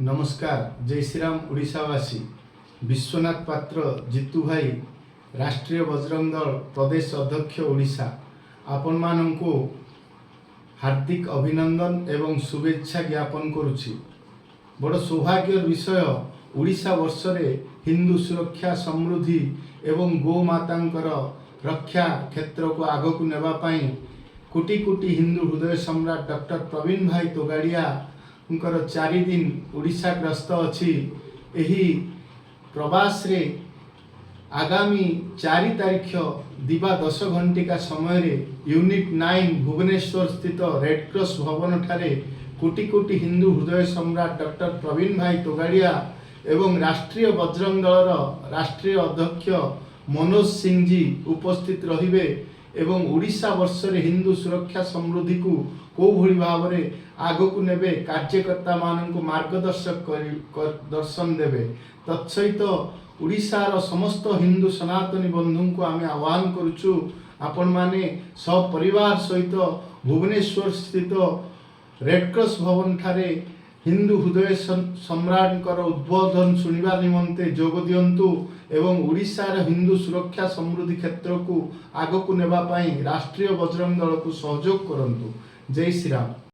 ନମସ୍କାର, ଜୟ ଶ୍ରୀରାମ ଓଡ଼ିଶାବାସୀ। ବିଶ୍ୱନାଥ ପାତ୍ର ଜିତୁ ଭାଇ, ରାଷ୍ଟ୍ରୀୟ ବଜରଙ୍ଗ ଦଳ ପ୍ରଦେଶ ଅଧ୍ୟକ୍ଷ, ଓଡ଼ିଶା, ଆପଣମାନଙ୍କୁ ହାର୍ଦ୍ଦିକ ଅଭିନନ୍ଦନ ଏବଂ ଶୁଭେଚ୍ଛା ଜ୍ଞାପନ କରୁଛି। ବଡ଼ ସୌଭାଗ୍ୟର ବିଷୟ, ଓଡ଼ିଶା ବର୍ଷରେ ହିନ୍ଦୁ ସୁରକ୍ଷା, ସମୃଦ୍ଧି ଏବଂ ଗୋମାତାଙ୍କର ରକ୍ଷା କ୍ଷେତ୍ରକୁ ଆଗକୁ ନେବା ପାଇଁ କୋଟି କୋଟି ହିନ୍ଦୁ ହୃଦୟ ସମ୍ରାଟ ଡକ୍ଟର ପ୍ରବୀଣ ଭାଇ ତୋଗାଡ଼ିଆଙ୍କର 4 ଦିନ ଓଡ଼ିଶା ଗସ୍ତ ଅଛି। ଏହି ପ୍ରବାସରେ ଆଗାମୀ 4 ତାରିଖ ଦିବା 10 ଘଣ୍ଟିକା ସମୟରେ ୟୁନିଟ୍ 9 ଭୁବନେଶ୍ୱର ସ୍ଥିତ ରେଡକ୍ରସ୍ ଭବନଠାରେ କୋଟି କୋଟି ହିନ୍ଦୁ ହୃଦୟ ସମ୍ରାଟ ଡକ୍ଟର ପ୍ରବୀଣ ଭାଇ ତୋଗାଡ଼ିଆ ଏବଂ ରାଷ୍ଟ୍ରୀୟ ବଜରଙ୍ଗ ଦଳର ରାଷ୍ଟ୍ରୀୟ ଅଧ୍ୟକ୍ଷ ମନୋଜ ସିଂଜୀ ଉପସ୍ଥିତ ରହିବେ ଏବଂ ଓଡ଼ିଶା ବର୍ଷରେ ହିନ୍ଦୁ ସୁରକ୍ଷା ସମୃଦ୍ଧିକୁ କେଉଁଭଳି ଭାବରେ ଆଗକୁ ନେବେ, କାର୍ଯ୍ୟକର୍ତ୍ତାମାନଙ୍କୁ ମାର୍ଗଦର୍ଶକ କରି ଦର୍ଶନ ଦେବେ। ତତ୍ସହିତ ଓଡ଼ିଶାର ସମସ୍ତ ହିନ୍ଦୁ ସନାତନୀ ବନ୍ଧୁଙ୍କୁ ଆମେ ଆହ୍ୱାନ କରୁଛୁ, ଆପଣମାନେ ସପରିବାର ସହିତ ଭୁବନେଶ୍ୱର ସ୍ଥିତ ରେଡକ୍ରସ୍ ଭବନଠାରେ ହିନ୍ଦୁ ହୃଦୟ ସମ୍ରାଟଙ୍କର ଉଦ୍ବୋଧନ ଶୁଣିବା ନିମନ୍ତେ ଯୋଗ ଦିଅନ୍ତୁ ଏବଂ ଓଡ଼ିଶାର ହିନ୍ଦୁ ସୁରକ୍ଷା ସମୃଦ୍ଧି କ୍ଷେତ୍ରକୁ ଆଗକୁ ନେବା ପାଇଁ ରାଷ୍ଟ୍ରୀୟ ବଜରଙ୍ଗ ଦଳକୁ ସହଯୋଗ କରନ୍ତୁ। ଜୟ ଶ୍ରୀରାମ।